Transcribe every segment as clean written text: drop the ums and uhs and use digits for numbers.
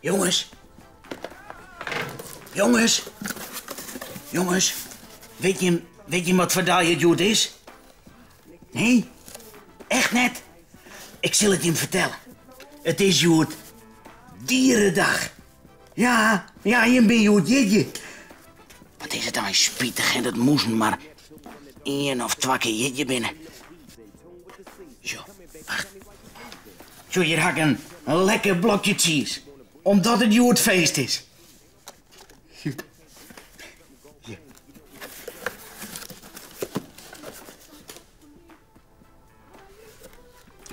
Jonges. Jonges. Jonges. Wit jim, wit jim wat foar dei it hjoed is? Nee? Echt net? Ik sil it jim fertelle. It is hjoed Dierendag. Ja, ja, jim binne hjoed jierdei. Wat is it eins spitich hè, dat mûzen mar ien of twa kear jierdei binne. Sjoch, wacht. Sjoch, hjir ha ik in lekker blokje tsiis. Omdat it hjoed feest is. Hjir.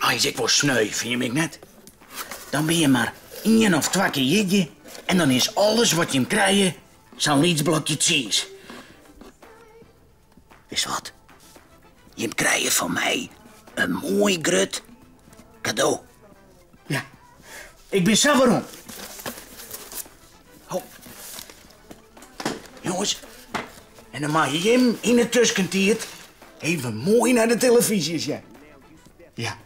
Eins ek wol sneu, fine jim ek net? Dan binne je mar ien of twa kear jierdei en dan is alles wat jim krije sa'n lyts blokje tsiis. Witst wat? Jim krije fan my in moai grut kado. Ja, ik bin sa werom. Ho. Jonges, en dan meie jim yn de tuskentiid even moai nei de telefyzje sjen. Ja.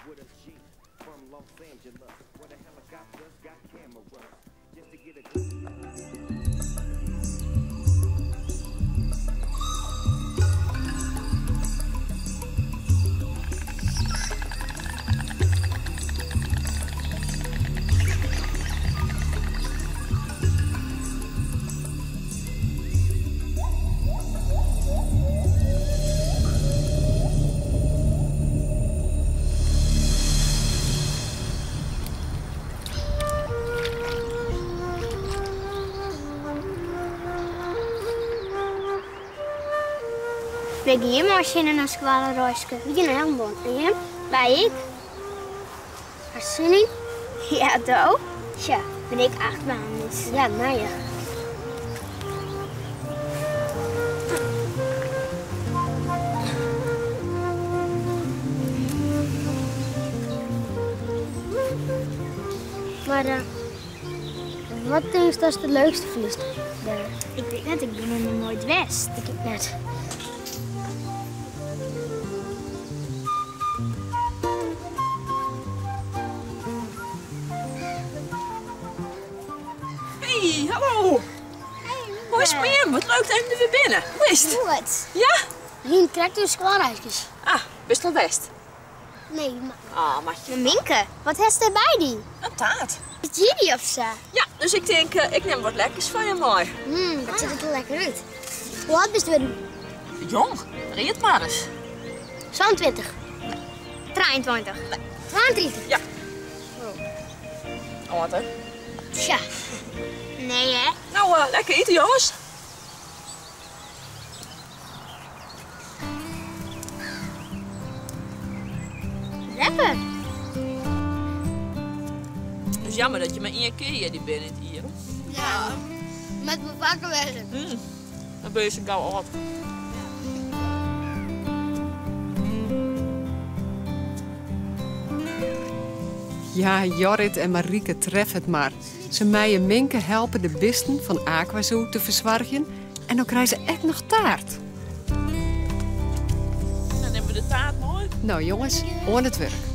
Wy gean mei sin in skoalreiske. Wy gean nei Helmond. En jim? Wy ek. Hast sin yn? Ja, do? Tsja, bin ik achtbaan, dus ja, no ja. Mar wat tinkst datst it leukste fynst dêr? Ik wit net, ik bin der noch noait west. Ik ek net. Hey, hallo! Hey, Hoe is it mei jim? Wat leuk dat jim der wer binne. Hoe is it? Goed. Ja? We hiene krekt oer skoalreiskes. Ah, bist al west? Nee, mar. Ah, moat je. Mar Minke, wat hast dêr by dy? In taart. Is it jierdei of sa? Ja, dus ik tink, ik nim wat lekkers foar je mei. Mmm, dat sjocht der lekker út. Hoe âld bist wurden? Jong, ried mar ris. 27. 23. Nee. 32. Ja. Âld, hè? Tsja. Nee, hè? No, lekker ite, jonges. Lekker. Het is jammer dat je mar ien kear jierdei binne yn it jier. Ja, moat wol faker wêze. Dan bin je sa gau âld. Ja, Jorrit en Marieke tref it mar. Se meie Minke helpe de bisten fan Aquazoo te fersoargjen en dan krije se ek noch taart. Dan nimme we de taart mei. No jonges, oan it wurk.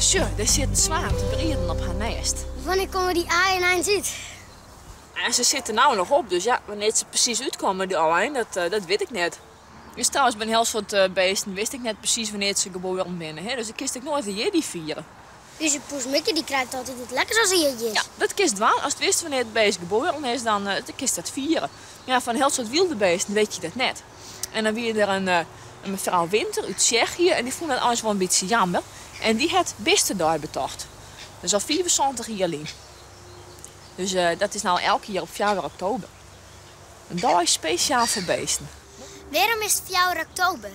Sjoch, dêr sit in swaen te brieden op har nêst. Wannear komme dy aaien eins út? En se sitte no noch op, dus ja, wannear't se presys útkomme, dy aaien, dat, eh, dat wit ik net. Dus trouwens, by in hiel soad eh, beesten wist ik net presys wannear't se geboren binne, hè, dus ik kinst ek noait de jierdei fiere. Us poes Mikke dy krijt altyd wat lekkers as er jierdei is. Ja, dat kinst dwaan. Ast witst wannear't it beest geboren is, dan eh, kinst dat fiere. Ja, fan in hiel soad wylde beesten wit je dat net. En dan wie der in, eh, in mefrou Winter út Tsjechië en dy fûn dat eins wol in bytsje jammer. En dy hat bistedei betocht. Dat is al 75 jier lyn. Dus eh, dat is no elk jier op fjouwer oktober. In dei spesjaal foar beesten. Wêrom is it fjouwer oktober?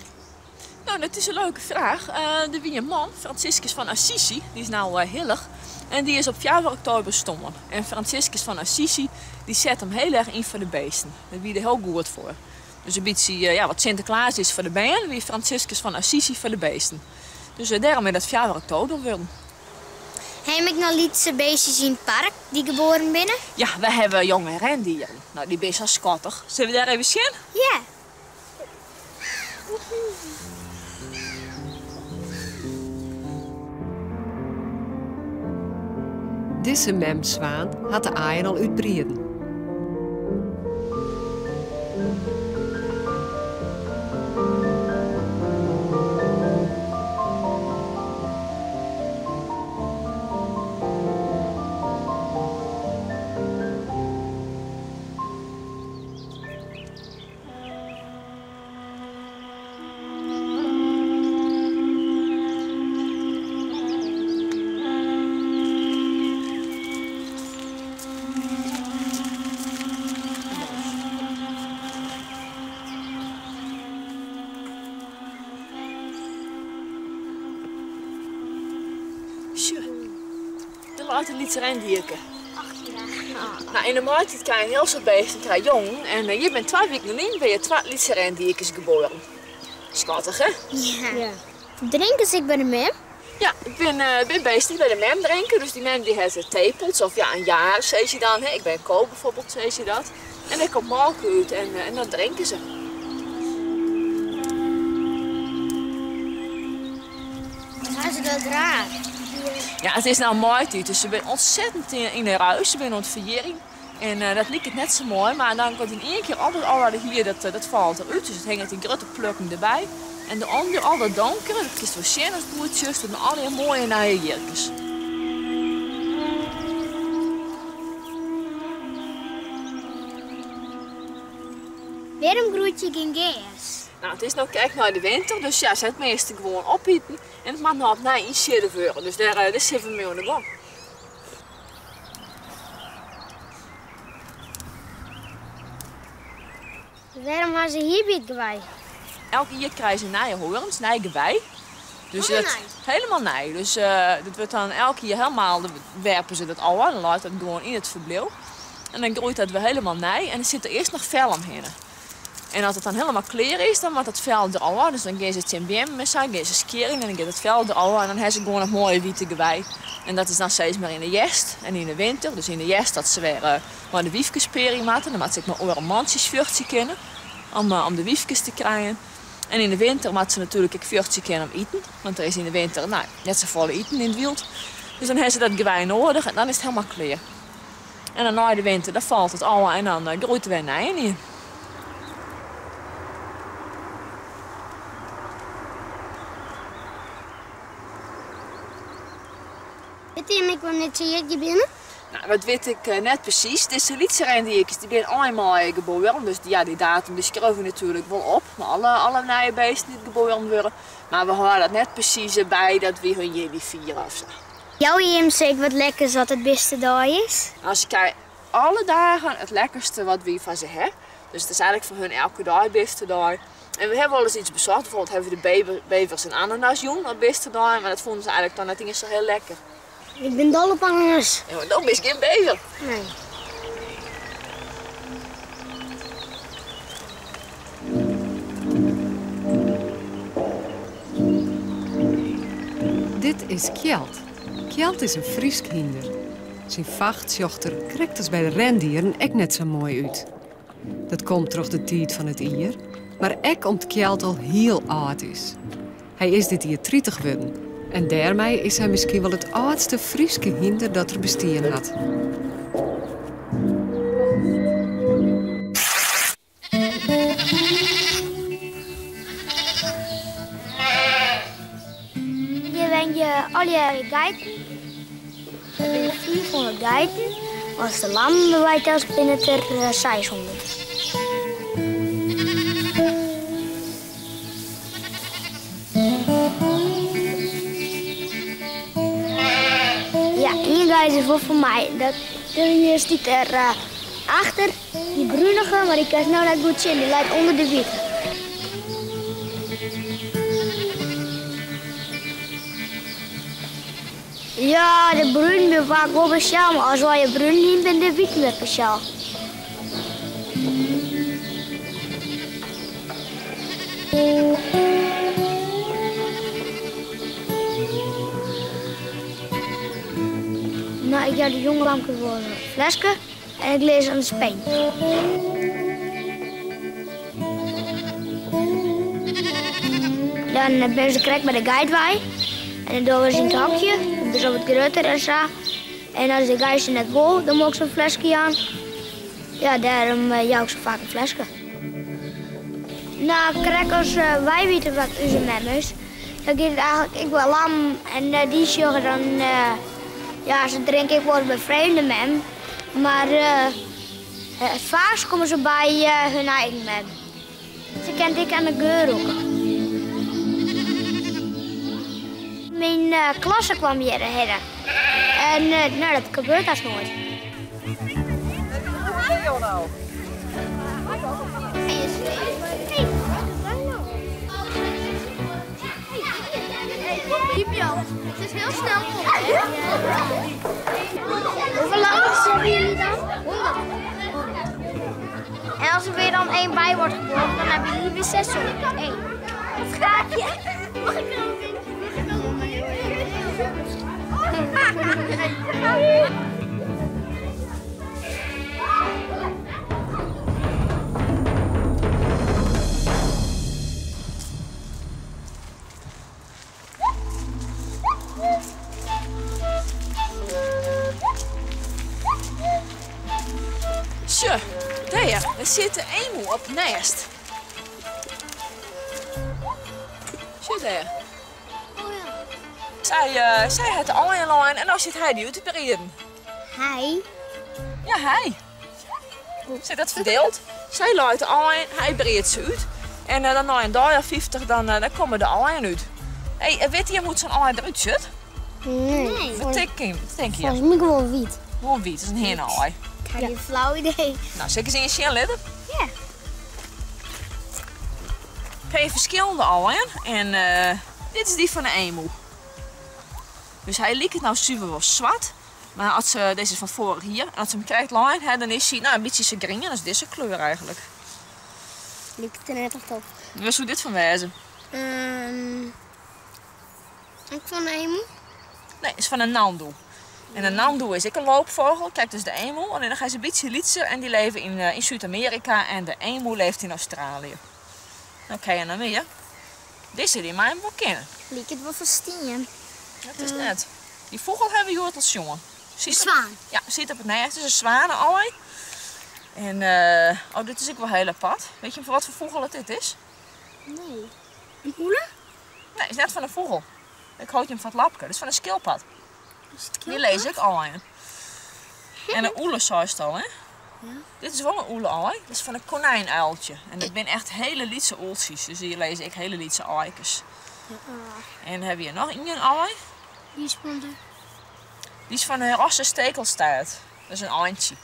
No, dat is in leuke fraach. Der wie in man, Franciscus fan Assisi, dy is no hillich, en dy is op fjouwer oktober stoarn. En Franciscus fan Assisi, dy set him hiel erch yn foar de beesten. Dêr wie er hiel goed foar. Dus in bytsje, ja, wat Sinteklaas is foar de bern, wie Franciscus fan Assisi foar de beesten. Dus dêrom is dat fjouwer oktober wurden. Ha jim ek noch lytse beestjes yn it park dy't geboren binne? Ja, wy hawwe jonge rendieren. No, dy binne sa skattich. Sille we dêr even sjen? Ja. Dizze mem swaan hat de aaien al útbrieden. Sjoch, dêr leit in lyts rendierke. No, yn de maitiid krije in hiel soad beesten krije jongen en hjir binne twa wiken lyn binne hjir twa lytse rendierkes geboren. Skattich, hè? Ja. Drinke se ek by de mem? Ja, it binne beesten dy't by de mem drinke. Dus dy mem dy hat tepels of ja, in jaar sizze je dan. Hè? Ik ben ko bijvoorbeeld, sizze je dat. En dêr komt molke út en dan drinke se. Wat ha se dat raar. Ja, it is no maitiid, dus se binne ontzettend yn de ruis. Se binne oan it ferjierjen. En dat liket net sa moai, mar dan komt yn ien kear al dat âlde hier, dat falt derút. Dus it hinget yn grutte plukken derby. En de ûnder al dat donkere, dat kinst wol sjen as it goed sjochst, dat binne allegear moaie nije hierkes. Wêrom groeit hjir gjin gers? No, it is no krekt nei de winter, dus ja, se hat it measte gewoan opiten. En it moat no opnij ynsiedde wurde, dus dêr sitte we mei oan de gong. Wêrom ha se hier by it gewei? Elk jier krije se nije hoarns, nij gewei. Dus Helemaal dat, nij? Helemaal nij. Dus dat wurdt dan elk jier helemaal, dan werpe se dat ôf, dan leit dat gewoan yn it ferbliuw. En dan groeit dat wer helemaal nij en dan sit der earst noch fel omhinne. En as it dan helemaal klear is, dan moat dat fel derôf. Dus dan gean se tsjin beammen en sa, gean se skjirren en dan giet it fel derôf en dan ha se gewoan it moaie wite gewei. En dat is dan steeds mar yn de hjerst en yn de winter. Dus yn de hjerst dat se wer mei de wyfkes pearje moatte. Dan moatte se ek mei oare mantsjes fjochtsje kinne om de wyfkes te krijen. En yn de winter moatte se natuerlik ek fjochtsje kinne om iten. Want der is yn de winter, no, net safolle iten yn it wyld. Dus dan ha se dat gewei noadich en dan is it helemaal klear. En dan nei de winter, dan falt it ôf en dan groeit der wer nijen yn. Witte jim ek wannear't se jierdei binne? No, dat wit ik net presys. Dizze lytse rendierkes dy binne ein maaie geboren, dus ja, dy datum dy skriuwe we natuerlik wol op mei alle nije beesten dy't geboren wurde. Mar we hâlde dat net presys by dat wy hun jierdei fiere of sa. Jouwe jim se ek wat lekkers as it bistedei is? No, se krije alle dagen it lekkerste wat wy foar se ha. Dus it is eigentlik foar hun elke dei bistedei. En we ha wolris iets besocht, bijvoorbeeld ha we de bevers in ananas jûn op bistedei, mar dat fûnen se eigentlik dan net iens sa hiel lekker. Ik bin dol op ananas. Ja, mar do bist gjin bever. Nee. Dit is Kjeld. Kjeld is in Frysk hynder. Syn facht sjocht der, krekt as by de rendieren, ek net sa moai út. Dat komt troch de tiid fan it jier, mar ek om't Kjeld al hiel âld is. Hy is dit jier 30 wurden en dêrmei is hy miskien wol it âldste Fryske hynder dat der bestien hat. Hjir wenje allegearre geiten. Der binne 500 geiten. As de lammen derby telst binne it der 600. Ja, ien geit is wol fan my. Dat hier stiet der achter, dy brunige, mar dy kinst no net goed sjen, dy leit ûnder de wite. Ja, de brunen binne faak wol spesjaal, mar as wy brún hienen, binne de witen wer spesjaal. No, ik jou de jonge lamkes wol in fleske en ik lis oan de speen. Dan binne se krekt by de geit wei en dan dogge we se yn it hokje, dan binne se wat grutter en sa. En as de geit se net wol, dan mol ik se in fleske jaan. Ja, dêrom jou ik se faak in fleske. No, krekt as wy witte wat ús mem is, dan giet it eigentlik ek by lammen en dy sjogge dan, ja, se drinke ek wolris by frjemde mem, mar it faakst komme se by hun eigen mem. Se kin it ek oan de geur rûke. Myn klasse kwam hjirhinne en no, dat gebeurt hast noait. Het is heel snel vol, hè? Hoeveel lammetjes hebben jullie dan? 100. En als er weer dan één bij wordt geboren, dan hebben jullie weer 601. Wat graag je? Mag ik er ook in? Sjoch, dêr, der sit de emoe op it nêst. Sjoch dêr. Sy, sy hat de aaien lein en no sit hy dy út te brieden. Hy? Ja, hy. Sit dat ferdield. Sy leit de aaien, hy briedt se út. En dan nei in dei of 50 dan, dan komme de aaien út. Hey, wit jim hoe't sa'n aai derút sjocht? Nee. Wat tink je? Wat tink je? Volgens mij gewoon wyt. Gewoan wyt, dat is in hinne-aai. Ik ha gjin flau idee. No, sil ik ris ien sjen litte? Ja. Ik ha ferskillende aaien en dit is dy fan de emoe. Dus hy liket no suver wol swart, mar as se, dizze is fan foarich jier, en as se him krekt lein ha, dan is hy no, in bytsje sa grien as dizze kleur eigentlik. Liket der net echt op. Wêr soe dit fan wêze? Ek fan de emoe? Nee, is fan de nandoe. En de nandoe is ek in loopvogel, krekt as de emoe, allinnich hy is in bytsje lytser en dy leve yn Súd-Amearika en de emoe leeft yn Australië. No ken je noch mear. Dizze dy mei him wol kinne. Liket wol fan stien. Dat is net. Dy fûgel hawwe we hjoed al sjoen. Siet op, zwaan. Ja, siet op it nêst. Het is in zwanenaai. En oh, dit is ek wol hiel apart. Weet je wat foar fûgel it dit is? Nee. In oele? Nee, is net fan in fûgel. Ik hold him fan it lapke. Dit is fan in skilpad. Een skilpad? Die lees ik aaien. En een oele seist al, hè? Ja. Dit is wol in oele-aai. Dat is fan in konijnuiltje. En dat binne echt hiele lytse oeltsjes. Dus hier lees ik hiele lytse aaikes. Ja. En dan hebben we hier noch ien aai. Die is van de... Die is van de rosse stekelstaart. Dat is een aaintje.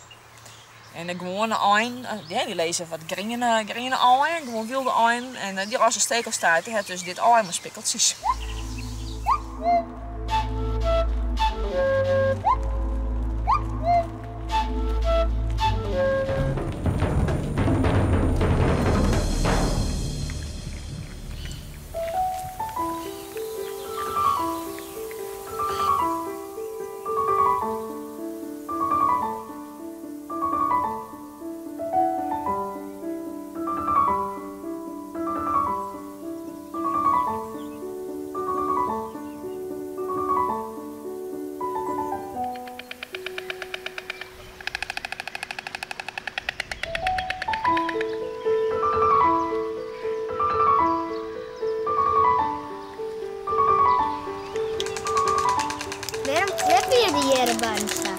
En de gewone aaien, ja, die lezen wat griene, griene aaien, gewoon wilde aaien. En die rosse stekelstaart, die heeft dus dit aai met spikkeltjes. Wêrom kleppje de earrebarren sa?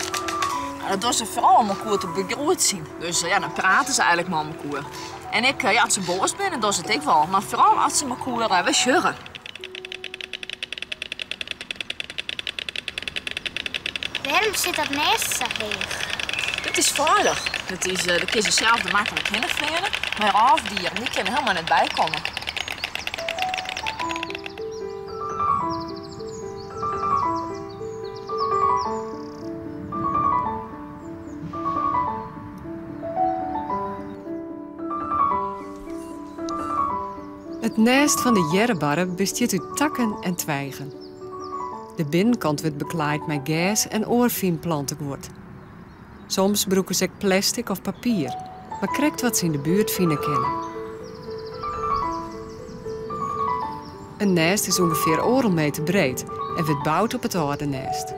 Dat dogge se foaral om elkoar te begroetsjen. Dus ja, dan prate se eigentlik mei elkoar. En ek, ja, as se boas binne, dogge se it ek wol. Mar foaral as se elkoar wer sjogge. Wêrom sit dat nêst sa heech? Dit is feilich. Dat is, dêr kinne se sels der maklik hinne fleane. Mar rôfdieren, dy kinne der helemaal net by komme. It nêst fan de earrebarre bestiet út takken en twigen. De binnenkant wurdt beklaaid mei gers en oar fyn planteguod. Soms brûke se ek plestik of papier, mar krekt wat se yn de buert fine kinne. In nêst is ûngefear oardel meter breed en wurdt boud op it âlde nêst.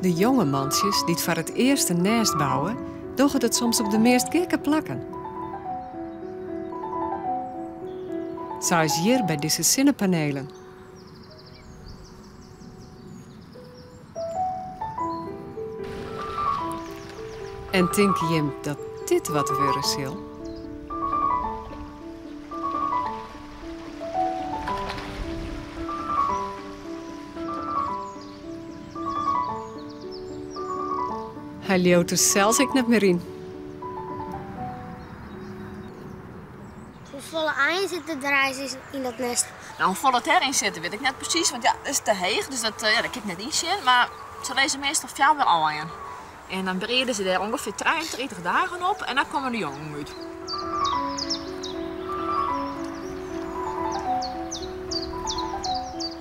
De jonge mantsjes dy't foar it earst in nêst bouwe, dogge dat soms op de meast gekke plakken. Sa as hjir by dizze sinnepanelen. En tinke jim dat dit wat wurde sil? Hy leaut der sels ek net mear yn. Hoefolle aaien sitte der eins yn dat nêst? No, hoefolle deryn sitte wit ik net presys, want ja, it is te heech, dus dat, ja, dat kin ik net ynsjen. Mar se lizze meastal fjouwer aaien. En dan briede se dêr ûngefear 33 dagen op en dan komme de jongen út.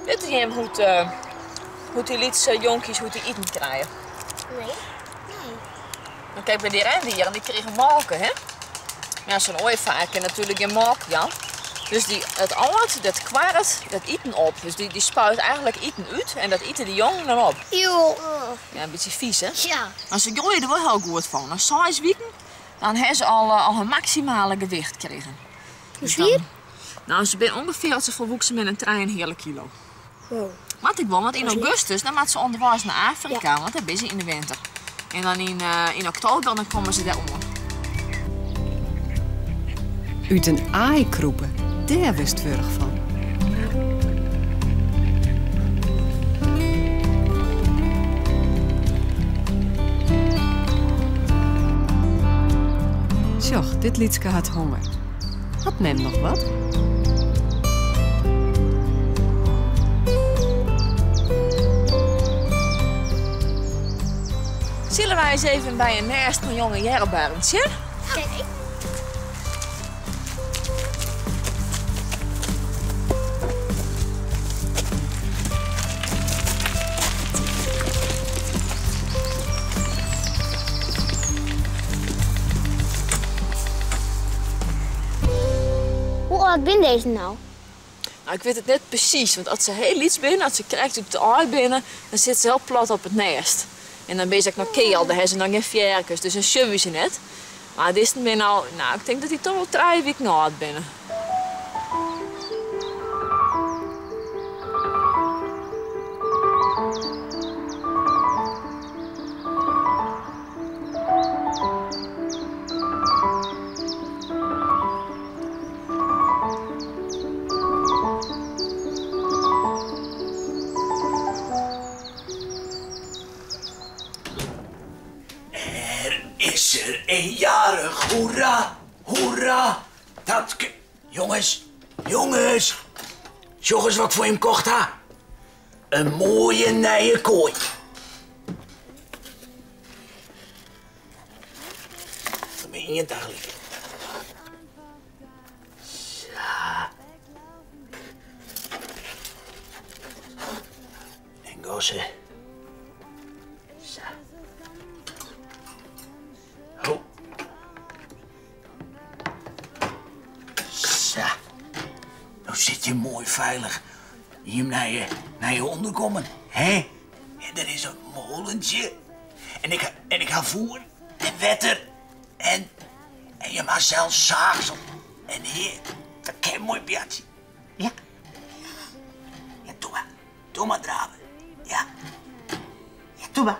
Witte jim hoe't, uh, hoe't dy lytse jonkjes hoe't dy iten krije? Nee. Nee. Want kijk, by dy rendieren, dy krigen molke, hè? Ja, zo'n ooievaar kin natuerlik gjin molke jaan. Dus dy, it âld, dat kwarret dat iten op. Dus dy, dy spuit eigentlik iten út en dat ite de jongen dan op. Joe. Ja, in bytsje fys, hè? Ja. Mar se groeie der wol hiel goed fan. Nei seis wiken dan ha se al, eh, al hun maksimale gewicht krigen. Hoe swier? Nou, se binne ûngefear as se folwoeksen binne in trijenheale kilo. Wow. Moat ek wol, want yn augustus dan moatte se ûnderweis nei Afrika, want dêr binne se yn de winter. En dan yn, eh, yn oktober dan komme se dêr oan. Ut in aai krûpe, dêr wurdst wurch fan. Sjoch, dit lytske hat honger. Hat mem noch wat? Sille wy ris even by in nêst fan jonge earrebarren sjen? Oké. Hoe âld binne dizze no? Nou, ik wit it net presys, want as se hiel lyts binne, as se krekt út it aai binne, dan sitte se hiel plat op it nêst. En dan binne se ek noch keal, dan hawwe se noch gjin fearkes, dus dan sjogge we se net. Mar dizzen binne al, nou, ik tink dat dy toch wol trije wiken âld binne. Er is er een jarig, hoera, hoera. Dat Jonges, jonges. Sjoch ris wat ik foar jim kocht ha. In moaie nije koai. Dan bin ien tagelyk. Sa. En gosse. Sa. Ho. Sa. No sit je moai feilich yn jim nije, nije ûnderkommen, hè? En der is in molentsje. En ik, en ik ha foer en wetter. En, en je ha sels saagsel. En hea, dat kin moai boartsje. Ja. Ja, doe mar. Doe mar drave. Ja. Ja, doe mar.